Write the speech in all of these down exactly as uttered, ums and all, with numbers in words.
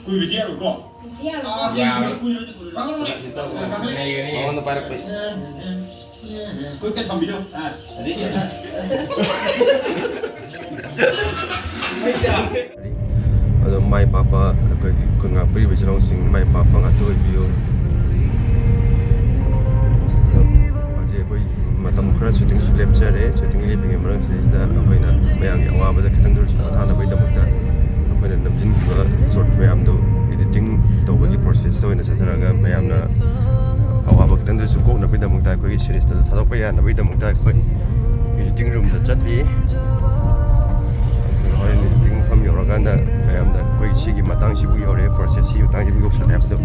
ꯀꯨꯏꯕꯗꯤ ꯌꯥꯔꯣꯏꯀꯣ? ꯌꯥꯔꯣꯏ꯫ ꯀꯨꯏꯔꯗꯤ ꯀꯨꯏꯔꯣꯏ꯫ ꯃꯉꯣꯟꯗ ꯄꯥꯏꯔꯛꯄꯩ꯫ ꯀꯨꯏ ꯀ ꯊꯝꯕꯤꯔꯣ꯫ ꯑꯥ꯫ ꯑꯗꯣ ꯃꯥꯏ ꯄꯥꯛꯄ ꯑꯩꯈꯣꯏꯒꯤ ꯈꯨꯟ ꯉꯥꯛꯄꯤꯔꯤꯕ ꯏꯆꯤꯜ ꯏꯅꯥꯎꯁꯤꯡ ꯃꯥꯏ ꯄꯥꯛꯄ ꯉꯥꯛꯇ ꯑꯣꯏꯕꯤꯌꯨ꯫ ꯑꯗꯣ ꯍꯧꯖꯤꯛ ꯑꯩꯈꯣꯏ ꯃꯇꯝ ꯈꯔ ꯁꯨꯇꯤꯡꯁꯨ ꯂꯦꯞꯆꯔꯦ꯫ ꯁꯨꯇꯤꯡ ꯂꯦꯞꯄꯤꯉꯩ ꯃꯔꯛꯁꯤꯗꯩꯁꯤꯗ ꯑꯩꯈꯣꯏꯅ ꯃꯌꯥꯝꯒꯤ ꯑꯋꯥꯕꯗ ꯈꯤꯇꯪꯗ ꯑꯣꯏꯔꯁꯨ ꯄꯣꯊꯥꯅꯕꯒꯤꯗꯃꯛꯇ ꯑꯩꯈꯣꯏꯅ ꯅꯝꯖꯤꯟꯈꯤꯕ ꯁꯣꯔꯠ ꯃꯌꯥꯝꯗꯣ ꯏꯗꯤꯇꯤꯡ ꯇꯧꯕꯒꯤ ꯄ꯭ꯔꯣꯁꯦꯁꯇ ꯑꯣꯏꯅ ꯆꯠꯊꯔꯒ ꯃꯌꯥꯝꯅ ꯑꯋꯥꯕ ꯈꯤꯇꯪꯗꯁꯨ ꯀꯣꯛꯅꯕꯒꯤꯗꯃꯛꯇ ꯑꯩꯈꯣꯏꯒꯤ ꯁꯤꯔꯤꯁꯇꯁꯨ ꯊꯥꯗꯣꯛꯄ ꯌꯥꯅꯕꯒꯤꯗꯃꯛꯇ ꯑꯩꯈꯣꯏ ꯏꯗꯤꯇꯤꯡ ꯔꯨꯝꯗ ꯆꯠꯂꯤ꯫ ꯍꯣꯔꯦꯟ ꯏꯗꯤꯇꯤꯡ ꯃꯐꯝ ꯌꯧꯔꯀꯥꯟꯗ ꯃꯌꯥꯝꯗ ꯑꯩꯈꯣꯏ ꯁꯤꯒꯤ ꯃꯇꯥꯡꯁꯤꯕꯨ ꯌꯧꯔꯦ, ꯄ꯭ꯔꯣꯁꯦꯁ ꯁꯤꯒꯤ ꯃꯇꯥꯡꯁꯤꯕꯨ ꯌꯧꯁꯜꯂꯦ ꯍꯥꯏꯕꯗꯣ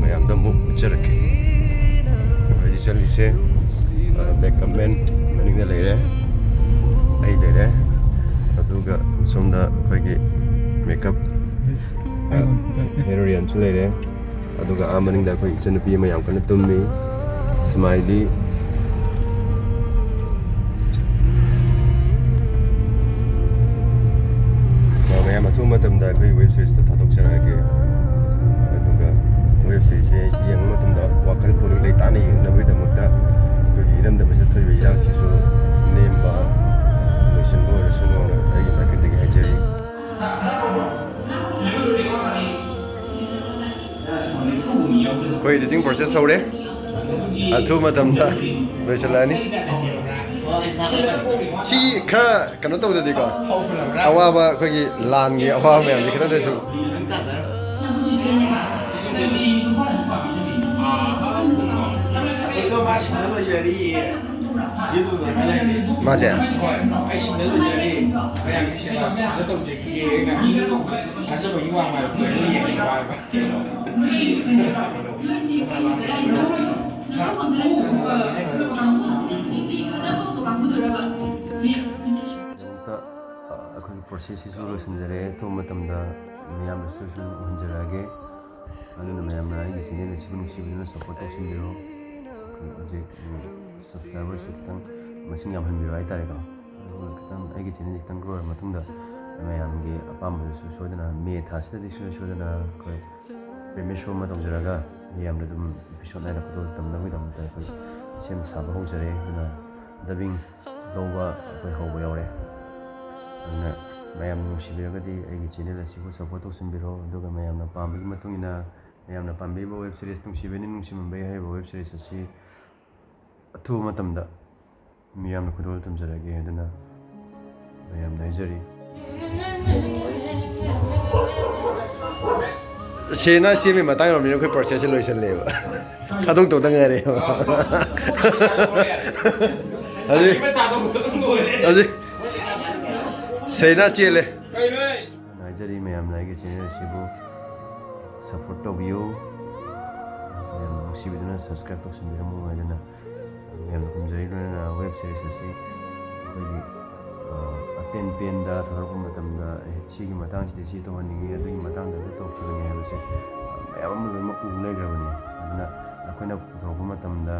ꯃꯌꯥꯝꯗ ꯑꯃꯨꯛ ꯎꯠꯆꯔꯛꯀꯦ꯫ ꯍꯧꯖꯤꯛ ꯆꯠꯂꯤꯁꯦ ꯕꯦꯛ ꯀꯃꯦꯟ ꯃꯅꯤꯡꯗ ꯂꯩꯔꯦ, ꯑꯩ ꯂꯩꯔꯦ, ꯑꯗꯨꯒ ꯁꯣꯝꯗ ꯑꯩꯈꯣꯏꯒꯤ ꯃꯦꯀꯞ ꯍꯦꯔꯣꯔꯤꯌꯟꯁꯨ ꯂꯩꯔꯦ꯫ ꯑꯗꯨꯒ ꯑꯥ ꯃꯅꯤꯡꯗ ꯑꯩꯈꯣꯏ ꯏꯆꯟꯅꯨꯄꯤ ꯑꯃ ꯌꯥꯝ ꯀꯟꯅ ꯇꯨꯝꯃꯤ꯫ ꯁ꯭ꯃꯥꯏꯂꯤ꯫ ꯑ, ꯃꯌꯥꯝ ꯑꯊꯨꯕ ꯃꯇꯝꯗ ꯑꯩꯈꯣꯏ ꯋꯦꯕ ꯁꯤꯔꯤꯁꯇ ꯊꯥꯗꯣꯛꯆꯔꯛꯑꯒꯦ꯫ ꯑꯗꯨꯒ ꯋꯦꯕ ꯁꯤꯔꯤꯁꯁꯦ ꯌꯦꯡꯕ ꯃꯇꯝꯗ ꯋꯥꯈꯜ ꯄꯨꯛꯅꯤꯡ ꯂꯩꯇꯥꯅ ꯌꯦꯡꯅꯕꯒꯤꯗꯃꯛꯇ ꯑꯩꯈꯣꯏꯒꯤ ꯏꯔꯝꯗꯝ ꯑꯁꯤꯗ ꯊꯣꯛꯏꯕ ꯏꯔꯥꯡꯁꯤꯁꯨ ꯅꯦꯝꯕ ꯂꯣꯏꯁꯤꯟꯕ ꯑꯣꯏꯔꯁꯅꯨꯅ ꯑꯩꯒꯤ ꯃꯥꯏꯀꯩꯗꯒꯤ ꯍꯥꯏꯖꯔꯤ꯫ ꯑꯩꯈꯣꯏ ꯏꯗꯤꯇꯤꯡ ꯄ꯭ꯔꯣꯁꯦꯁ ꯍꯧꯔꯦ꯫ ꯑꯊꯨꯕ ꯃꯇꯝꯗ ꯂꯣꯏꯁꯤꯜꯂꯛꯑꯅꯤ꯫ ꯁꯤ ꯈꯔ ꯀꯩꯅꯣ ꯇꯧꯗꯗꯤꯀꯣ, ꯑꯋꯥꯕ, ꯑꯩꯈꯣꯏꯒꯤ ꯂꯥꯟꯒꯤ ꯑꯋꯥꯕ ꯃꯌꯥꯝꯁꯦ ꯈꯤꯇꯪꯗꯁꯨ꯫ ꯃꯥꯁꯦ? ꯊꯥꯖꯕꯒꯤ ꯋꯥꯡꯃ ꯑꯩꯈꯣꯏ ꯌꯦꯡꯉꯤꯕ ꯍꯥꯏꯕ꯫ ꯑꯩꯈꯣꯏꯒꯤ ꯄ꯭ꯔꯣꯁꯦꯁꯁꯤꯁꯨ ꯂꯣꯏꯁꯤꯟꯖꯔꯦ꯫ ꯑꯊꯨꯕ ꯃꯇꯝꯗ ꯃꯤꯌꯥꯝꯗꯁꯨ ꯁꯨꯝ ꯎꯍꯟꯖꯔꯛꯑꯒꯦ꯫ ꯑꯗꯨꯅ ꯃꯌꯥꯝꯅ ꯑꯩꯒꯤ ꯆꯦꯅꯦꯜ ꯑꯁꯤꯕꯨ ꯅꯨꯡꯁꯤꯕꯤꯗꯨꯅ ꯁꯞꯄꯣꯔꯠ ꯇꯧꯁꯤꯟꯕꯤꯔꯣ꯫ ꯑꯩꯈꯣꯏ ꯍꯧꯖꯤꯛ, ꯎꯝ, ꯁꯕꯁꯀ꯭ꯔꯥꯏꯕꯔꯁꯨ ꯈꯤꯇꯪ ꯃꯁꯤꯡ ꯌꯥꯝꯍꯟꯕꯤꯔꯣ ꯍꯥꯏꯇꯥꯔꯦꯀꯣ꯫ ꯑꯗꯨꯒ ꯈꯤꯇꯪ ꯑꯩꯒꯤ ꯆꯦꯅꯦꯜꯁꯤ ꯈꯤꯇꯪ ꯒ꯭ꯔꯣ ꯑꯣꯏꯔ ꯃꯇꯨꯡꯗ ꯃꯌꯥꯝꯒꯤ ꯑꯄꯥꯝꯕꯗꯨꯁꯨ ꯁꯣꯏꯗꯅ ꯃꯦ ꯊꯥꯁꯤꯗꯗꯤ ꯁꯣꯏ ꯁꯣꯏꯗꯅ ꯑꯩꯈꯣꯏ ꯄ꯭ꯔꯤꯃꯤꯌꯔ ꯁꯣ ꯑꯃ ꯇꯧꯖꯔꯒ ꯃꯤꯌꯥꯝꯗ ꯑꯗꯨꯝ ꯏꯄꯤꯁꯣꯠ ꯅꯥꯏꯅ ꯈꯨꯗꯣꯜ ꯇꯝꯅꯕꯒꯤꯗꯃꯛꯇ ꯑꯩꯈꯣꯏ ꯁꯦꯝ ꯁꯥꯕ ꯍꯧꯖꯔꯦ꯫ ꯑꯗꯨꯅ ꯗꯕꯤꯡ ꯂꯧꯕ ꯑꯩꯈꯣꯏ ꯍꯧꯕ ꯌꯥꯎꯔꯦ꯫ ꯑꯗꯨꯅ ꯃꯌꯥꯝꯅ ꯅꯨꯡꯁꯤꯕꯤꯔꯒꯗꯤ ꯑꯩꯒꯤ ꯆꯦꯅꯦꯜ ꯑꯁꯤꯕꯨ ꯁꯞꯄꯣꯔꯠ ꯇꯧꯁꯤꯟꯕꯤꯔꯣ꯫ ꯑꯗꯨꯒ ꯃꯌꯥꯝꯅ ꯄꯥꯝꯕꯒꯤ ꯃꯇꯨꯡ ꯏꯟꯅ, ꯃꯌꯥꯝꯅ ꯄꯥꯝꯕꯤꯔꯤꯕ ꯋꯦꯕ ꯁꯤꯔꯤꯁ ꯅꯨꯡꯁꯤꯕꯅꯤ ꯅꯨꯡꯁꯤꯃꯟꯕꯩ ꯍꯥꯏꯔꯤꯕ ꯋꯦꯕ ꯁꯤꯔꯤꯁ ꯑꯁꯤ ꯑꯊꯨꯕ ꯃꯇꯝꯗ ꯃꯤꯌꯥꯝꯅ ꯈꯨꯗꯣꯜ ꯇꯝꯖꯔꯒꯦ ꯍꯥꯏꯗꯨꯅ ꯃꯌꯥꯝꯗ ꯍꯥꯏꯖꯔꯤ꯫ ꯁꯦꯅꯥ ꯁꯦꯝꯕꯒꯤ ꯃꯇꯥꯡ ꯌꯧꯔꯕꯅꯤꯅ ꯑꯩꯈꯣꯏ ꯄ꯭ꯔꯣꯁꯦꯁꯁꯦ ꯂꯣꯏꯁꯜꯂꯦꯕ꯫ ꯊꯥꯗꯣꯛꯇꯧꯗ ꯉꯥꯏꯔꯦꯕ꯫ ꯍꯧꯖꯤꯛ, ꯍꯧꯖꯤꯛ ꯁꯦꯅꯥ ꯆꯦꯜꯂꯦ꯫ ꯍꯥꯏꯖꯔꯤ ꯃꯌꯥꯝꯅ ꯑꯩꯒꯤ ꯆꯦꯅꯦꯜ ꯑꯁꯤꯕꯨ ꯁꯞꯄꯣꯔꯠ ꯇꯧꯕꯤꯌꯨ꯫ ꯃꯌꯥꯝꯅ ꯅꯨꯡꯁꯤꯕꯤꯗꯨꯅ ꯁꯕꯁꯀ꯭ꯔꯥꯏꯕ ꯇꯧꯁꯤꯟꯕꯤꯔꯝꯃꯨ ꯍꯥꯏꯗꯅ ꯃꯌꯥꯝꯅ ꯈꯨꯝꯖꯔꯤ꯫ ꯂꯣꯏꯅꯅ ꯋꯦꯕ ꯁꯤꯔꯤꯁ ꯑꯁꯤ ꯑꯩꯈꯣꯏꯒꯤ, ꯑ, ꯑꯄꯦꯟ ꯄꯦꯟꯗ ꯊꯣꯛꯂꯛꯄ ꯃꯇꯝꯗ, "ꯑꯦ, ꯁꯤꯒꯤ ꯃꯇꯥꯡꯁꯤꯗꯤ ꯁꯤ ꯇꯧꯍꯟꯅꯤꯡꯉꯤ, ꯑꯗꯨꯒꯤ ꯃꯇꯥꯡꯗ ꯑꯗꯨ ꯇꯧꯈꯤꯕꯅꯤ" ꯍꯥꯏꯕꯁꯦ ꯃꯌꯥꯝ ꯑꯃ ꯂꯣꯏꯅꯃꯛ ꯎ ꯂꯩꯈ꯭ꯔꯕꯅꯤ꯫ ꯑꯗꯨꯅ ꯑꯩꯈꯣꯏꯅ ꯄꯨꯊꯣꯔꯛꯄ ꯃꯇꯝꯗ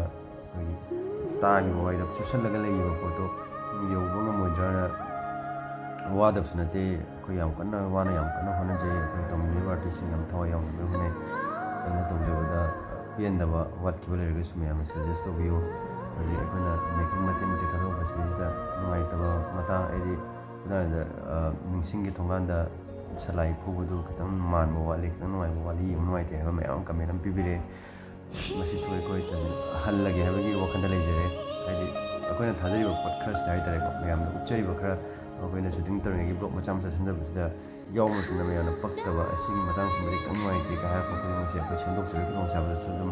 ꯑꯩꯈꯣꯏꯒꯤ ꯇꯥꯈꯤꯕ ꯋꯥꯍꯩꯗ ꯆꯨꯁꯜꯂꯒ ꯂꯩꯈꯤꯕ ꯄꯣꯠꯇꯣ ꯌꯧꯕ ꯉꯝꯃꯣꯏꯗ꯭ꯔꯅ ꯋꯥꯗꯕꯁꯨ ꯅꯠꯇꯦ꯫ ꯑꯩꯈꯣꯏ ꯌꯥꯝ ꯀꯟꯅ ꯋꯥꯅ ꯌꯥꯝ ꯀꯟꯅ ꯍꯣꯠꯅꯖꯩ꯫ ꯑꯩꯈꯣꯏ ꯇꯧꯃꯤꯟꯅꯔꯤꯕ ꯑꯥꯔꯇꯤꯁꯁꯤꯡ ꯌꯥꯝ ꯊꯋꯥꯏ ꯌꯥꯎꯅ ꯂꯣꯏ ꯍꯣꯠꯅꯩ꯫ ꯑꯩꯅ ꯇꯧꯖꯕꯗ ꯄꯦꯟꯗꯕ ꯋꯥꯠꯈꯤꯕ ꯂꯩꯔꯒꯁꯨ ꯃꯌꯥꯝꯅ ꯁꯖꯦꯁ ꯇꯧꯕꯤꯌꯨ꯫ ꯍꯧꯖꯤꯛ ꯑꯩꯈꯣꯏꯅ ꯃꯦꯀꯤꯡ ꯃꯇꯦꯛ ꯃꯇꯦꯛ ꯊꯥꯗꯣꯛꯄꯁꯤꯗꯩꯁꯤꯗ ꯅꯨꯡꯉꯥꯏꯇꯕ ꯃꯇꯥꯡ, ꯍꯥꯏꯗꯤ ꯈꯨꯗꯥꯡꯗ, ꯑ, ꯅꯤꯡꯁꯤꯡꯒꯤ ꯊꯣꯡꯒꯥꯟꯗ ꯁꯂꯥꯏ ꯐꯨꯕꯗꯨ ꯈꯤꯇꯪ ꯃꯥꯟꯕ ꯋꯥꯠꯂꯤ, ꯈꯤꯇꯪ ꯅꯨꯡꯉꯥꯏꯕ ꯋꯥꯠꯂꯤ, ꯌꯦꯡꯕ ꯅꯨꯡꯉꯥꯏꯇꯦ ꯍꯥꯏꯕ ꯃꯌꯥꯝ ꯑꯃ ꯀꯃꯦꯟ ꯑꯃ ꯄꯤꯕꯤꯔꯛꯑꯦ꯫ ꯃꯁꯤꯁꯨ ꯑꯩꯈꯣꯏ ꯍꯜꯂꯒꯦ ꯍꯥꯏꯕꯒꯤ ꯋꯥꯈꯜꯗ ꯂꯩꯖꯔꯦ꯫ ꯍꯥꯏꯗꯤ ꯑꯩꯈꯣꯏꯅ ꯊꯥꯖꯔꯤꯕ ꯄꯣꯠ ꯈꯔꯁꯤꯗ ꯍꯥꯏꯇꯥꯔꯦꯀꯣ, ꯃꯌꯥꯝꯗ ꯎꯠꯆꯔꯤꯕ ꯈꯔ, ꯑꯩꯈꯣꯏꯅ ꯁꯨꯇꯤꯡ ꯇꯧꯔꯤꯉꯩꯒꯤ ꯕ꯭ꯂꯣꯛ ꯃꯆꯥ ꯃꯆꯥ ꯁꯦꯝꯖꯕꯁꯤꯗ ꯌꯥꯎꯕ ꯃꯇꯝꯗ ꯃꯌꯥꯝꯅ ꯄꯛꯇꯕ, "ꯑꯁꯤꯒꯤ ꯃꯇꯥꯡꯁꯤꯃꯗꯤ ꯈꯤꯇꯪ ꯅꯨꯡꯉꯥꯏꯇꯦ" ꯀꯥꯏ ꯍꯥꯏꯔꯛꯄ ꯈꯨꯗꯤꯡꯃꯛꯁꯦ ꯑꯩꯈꯣꯏ ꯁꯦꯝꯗꯣꯛꯆꯕꯒꯤ ꯈꯨꯗꯣꯡꯆꯥꯕꯗꯨꯁꯨ ꯑꯗꯨꯝ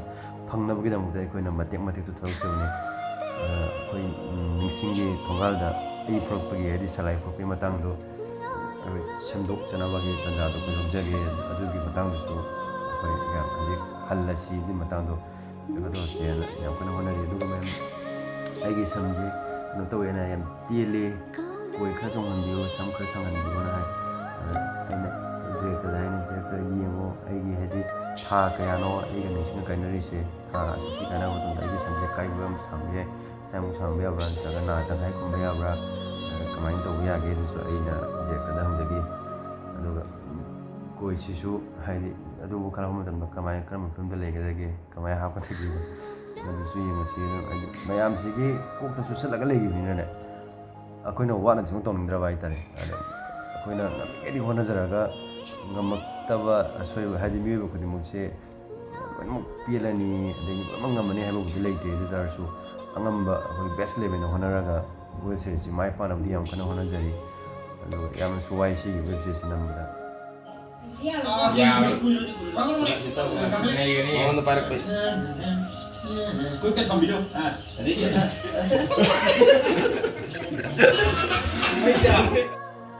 ꯐꯪꯅꯕꯒꯤꯗꯃꯛꯇ ꯑꯩꯈꯣꯏꯅ ꯃꯇꯦꯛ ꯃꯇꯦꯛꯇꯨ ꯊꯥꯗꯣꯛꯆꯕꯅꯤ꯫ ꯑ, ꯑꯩꯈꯣꯏ, ꯎꯝ, ꯅꯤꯡꯁꯤꯡꯒꯤ ꯊꯣꯡꯒꯥꯜꯗ ꯏ ꯐꯨꯔꯛꯄꯒꯤ, ꯍꯥꯏꯗꯤ ꯁꯂꯥꯏ ꯐꯨꯔꯛꯄꯒꯤ ꯃꯇꯥꯡꯗꯣ ꯑꯩꯈꯣꯏ ꯁꯦꯝꯗꯣꯛꯆꯅꯕꯒꯤ ꯇꯥꯟꯖꯥꯗꯣ ꯑꯩꯈꯣꯏ ꯂꯧꯖꯒꯦ꯫ ꯑꯗꯨꯒꯤ ꯃꯇꯥꯡꯗꯁꯨ ꯑꯩꯈꯣꯏ ꯌꯥꯝ ꯍꯧꯖꯤꯛ ꯍꯜꯂꯁꯤ ꯑꯗꯨꯒꯤ ꯃꯇꯥꯡꯗꯣ ꯀꯩꯅꯣ ꯇꯧꯔꯁꯦꯅ ꯌꯥꯝ ꯀꯟꯅ ꯍꯣꯠꯅꯔꯤ꯫ ꯑꯗꯨꯒ ꯃꯌꯥꯝ, ꯑꯩꯒꯤ ꯁꯝꯁꯦ ꯀꯩꯅꯣ ꯇꯧꯋꯦꯅ ꯌꯥꯝ ꯇꯦꯜꯂꯦ, ꯀꯣꯏ ꯈꯔ ꯆꯣꯡꯍꯟꯕꯤꯌꯨ, ꯁꯝ ꯈꯔ ꯁꯥꯡꯍꯟꯕꯤꯌꯨꯅ ꯍꯥꯏ꯫ ꯑꯗ ꯑꯩꯅ ꯗꯤꯔꯦꯛꯇꯔꯗ ꯍꯥꯏꯅ, "ꯗꯤꯔꯦꯛꯇꯔ, ꯌꯦꯡꯉꯣ ꯑꯩꯒꯤ ꯍꯥꯏꯗꯤ ꯊꯥ ꯀꯌꯥꯅꯣ ꯑꯩꯒ ꯅꯤꯡꯁꯤꯡꯅ ꯀꯥꯏꯅꯔꯤꯁꯦ, ꯊꯥ ꯑꯁꯨꯛꯀꯤ ꯀꯥꯏꯅꯕ ꯃꯇꯨꯡꯗ ꯑꯩꯒꯤ ꯁꯝꯁꯦ ꯀꯥꯏꯕ ꯌꯥꯝ ꯁꯥꯡꯕ ꯌꯥꯏ, ꯁꯥꯏꯃꯨꯛ ꯁꯥꯡꯕ ꯌꯥꯕ꯭ꯔꯥ, ꯅꯠꯇ꯭ꯔꯒ ꯅꯥ ꯇꯪꯈꯥꯏ ꯈꯨꯝꯕ ꯌꯥꯕ꯭ꯔꯥ, ꯅꯠꯇ꯭ꯔꯒ ꯀꯃꯥꯏꯅ ꯇꯧꯕ ꯌꯥꯒꯦ? ꯑꯗꯨꯁꯨ ꯑꯩꯅ ꯗꯤꯔꯦꯛꯇꯔꯗ ꯍꯪꯖꯈꯤ꯫ ꯑꯗꯨꯒ ꯀꯣꯏꯠꯁꯤꯁꯨ ꯍꯥꯏꯗꯤ ꯑꯗꯨꯕꯨ ꯈꯜꯂꯛꯄ ꯃꯇꯝꯗ ꯀꯃꯥꯏ, ꯀꯔꯝꯕ ꯐꯤꯂꯝꯗ ꯂꯩꯒꯗꯒꯦ, ꯀꯃꯥꯏꯅ ꯍꯥꯞꯀꯗꯒꯦ, ꯑꯗꯨꯁꯨ ꯌꯦꯡꯉꯁꯤ꯫ ꯑꯗꯨꯝ ꯍꯥꯏꯗꯤ ꯃꯌꯥꯝꯁꯤꯒꯤ ꯀꯣꯛꯇ ꯆꯨꯁꯜꯂꯒ ꯂꯩꯈꯤꯕꯅꯤꯅꯅꯦ, ꯑꯩꯈꯣꯏꯅ ꯋꯥꯅ ꯁꯨꯝ ꯇꯧꯅꯤꯡꯗ꯭ꯔꯕ ꯍꯥꯏꯇꯥꯔꯦ꯫ ꯑꯗ ꯑꯩꯈꯣꯏꯅ ꯉꯝꯃꯤꯉꯩꯗꯤ ꯍꯣꯠꯅꯖꯔꯒ ꯉꯝꯃꯛꯇꯕ ꯑꯁꯣꯏꯕ, ꯍꯥꯏꯗꯤ ꯃꯤꯑꯣꯏꯕ ꯈꯨꯗꯤꯡꯃꯛꯁꯦ ꯂꯣꯏꯅꯃꯛ ꯄꯦꯜꯂꯅꯤ, ꯑꯗꯒꯤ ꯂꯣꯏꯅꯃꯛ ꯉꯝꯃꯅꯤ ꯍꯥꯏꯕꯕꯨꯗꯤ ꯂꯩꯇꯦ꯫ ꯑꯗꯨ ꯑꯣꯏ ꯇꯥꯔꯁꯨ ꯑꯉꯝꯕ ꯑꯩꯈꯣꯏ best level ꯍꯣꯠꯅꯔꯒ ꯋꯦꯕ ꯁꯤꯔꯤꯁꯁꯤ ꯃꯥꯏ ꯄꯥꯛꯅꯕꯗꯤ ꯌꯥꯝ ꯀꯟꯅ ꯍꯣꯠꯅꯖꯔꯤ꯫ ꯑꯗꯨꯒ ꯌꯥꯝꯅꯁꯨ ꯋꯥꯏ ꯁꯤꯒꯤ ꯋꯦꯕ ꯁꯤꯔꯤꯁꯁꯤ ꯅꯝꯕꯗ꯫ ꯌꯥꯕꯅꯤ꯫ ꯃꯉꯣꯟꯗ ꯄꯥꯏꯔꯛꯄꯩ꯫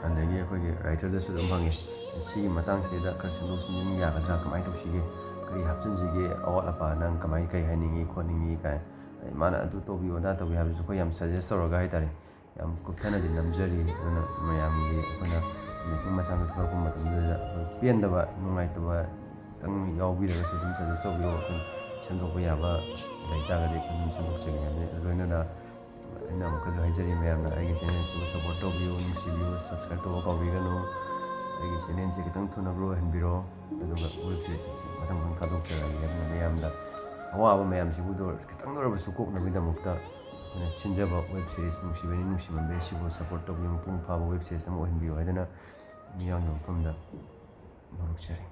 ꯑꯗꯒꯤ ꯑꯩꯈꯣꯏꯒꯤ ꯔꯥꯏꯇꯔꯗꯁꯨ ꯑꯗꯨꯝ ꯍꯪꯉꯤ, ꯁꯤꯒꯤ ꯃꯇꯥꯡꯁꯤꯗ ꯈꯔ ꯁꯦꯝꯗꯣꯛ ꯁꯦꯝꯖꯤꯟ ꯌꯥꯒꯗ꯭ꯔꯥ, ꯀꯃꯥꯏꯅ ꯇꯧꯁꯤꯒꯦ, ꯀꯔꯤ ꯍꯥꯞꯆꯤꯟꯁꯤꯒꯦ, ꯑꯋꯥꯠ ꯑꯄꯥ ꯅꯪ ꯀꯃꯥꯏꯅ, ꯀꯩ ꯍꯥꯏꯅꯤꯡꯉꯤ ꯈꯣꯠꯅꯤꯡꯉꯤ ꯀꯥꯏ꯫ ꯑꯗꯩ ꯃꯥꯅ ꯑꯗꯨ ꯇꯧꯕꯤꯌꯨ, ꯑꯗꯥ ꯇꯧꯕꯤꯌꯨ ꯍꯥꯏꯕꯁꯨ ꯑꯩꯈꯣꯏ ꯌꯥꯝ suggest ꯇꯧꯔꯒ ꯍꯥꯏꯇꯥꯔꯦ, ꯌꯥꯝ ꯀꯨꯞꯊꯅꯗꯤ ꯅꯝꯖꯔꯤ꯫ ꯑꯗꯨꯅ ꯃꯌꯥꯝꯒꯤ ꯑꯩꯈꯣꯏꯅ making ꯃꯆꯥ ꯃꯆꯥ ꯊꯣꯛꯂꯛꯄ ꯃꯇꯝꯗꯨꯗ ꯑꯩꯈꯣꯏ ꯄꯦꯟꯗꯕ, ꯅꯨꯡꯉꯥꯏꯇꯕ ꯈꯤꯇꯪ ꯌꯥꯎꯕꯤꯔꯒꯁꯨ ꯑꯗꯨꯝ suggest ꯇꯧꯕꯤꯌꯣ꯫ ꯑꯩꯈꯣꯏ ꯁꯦꯝꯗꯣꯛꯄ ꯌꯥꯕ ꯂꯩꯇꯥꯔꯒꯗꯤ ꯑꯩꯈꯣꯏ ꯑꯗꯨꯝ ꯁꯦꯝꯗꯣꯛꯆꯒꯦ ꯍꯥꯏꯕꯅꯤ꯫ ꯂꯣꯏꯅꯅ ꯑꯩꯅ ꯑꯃꯨꯛꯀꯁꯨ ꯍꯥꯏꯖꯔꯤ, ꯃꯌꯥꯝꯅ ꯑꯩꯒꯤ channelꯁꯤꯕꯨ support ꯇꯧꯕꯤꯌꯨ, ꯅꯨꯡꯁꯤꯕꯤꯌꯨ, subscribe ꯇꯧꯕ ꯀꯥꯎꯕꯤꯒꯅꯨ꯫ ꯑꯩꯒꯤ channelꯁꯦ ꯈꯤꯇꯪ ꯊꯨꯅ grow ꯑꯣꯏꯍꯟꯕꯤꯔꯣ꯫ ꯑꯗꯨꯒ ꯋꯦꯕ ꯁꯤꯔꯤꯁ ꯑꯁꯤ ꯃꯊꯪ ꯃꯊꯪ ꯊꯥꯗꯣꯛꯆꯔꯛꯑꯒꯦ꯫ ꯑꯗꯨꯅ ꯃꯌꯥꯝꯗ ꯑꯋꯥꯕ ꯃꯌꯥꯝꯁꯤꯕꯨ ꯈꯤꯇꯪꯗ ꯑꯣꯏꯔꯕꯁꯨ ꯀꯣꯛꯅꯕꯒꯤꯗꯃꯛꯇ ꯑꯩꯈꯣꯏꯅ ꯁꯤꯟꯖꯕ ꯋꯦꯕ ꯁꯤꯔꯤꯁ ꯅꯨꯡꯁꯤꯕꯅꯤ ꯅꯨꯡꯁꯤꯃꯟꯕꯅꯤ ꯁꯤꯕꯨ support ꯇꯧꯕꯤꯌꯨ, ꯃꯄꯨꯡ ꯐꯥꯕ ꯋꯦꯕ ꯁꯤꯔꯤꯁ ꯑꯃ ꯑꯣꯏꯍꯟꯕꯤꯌꯨ ꯍꯥꯏꯗꯨꯅ ꯃꯤꯌꯥꯝꯒꯤ ꯃꯐꯝꯗ ꯍꯧꯔꯛꯆꯔꯤ꯫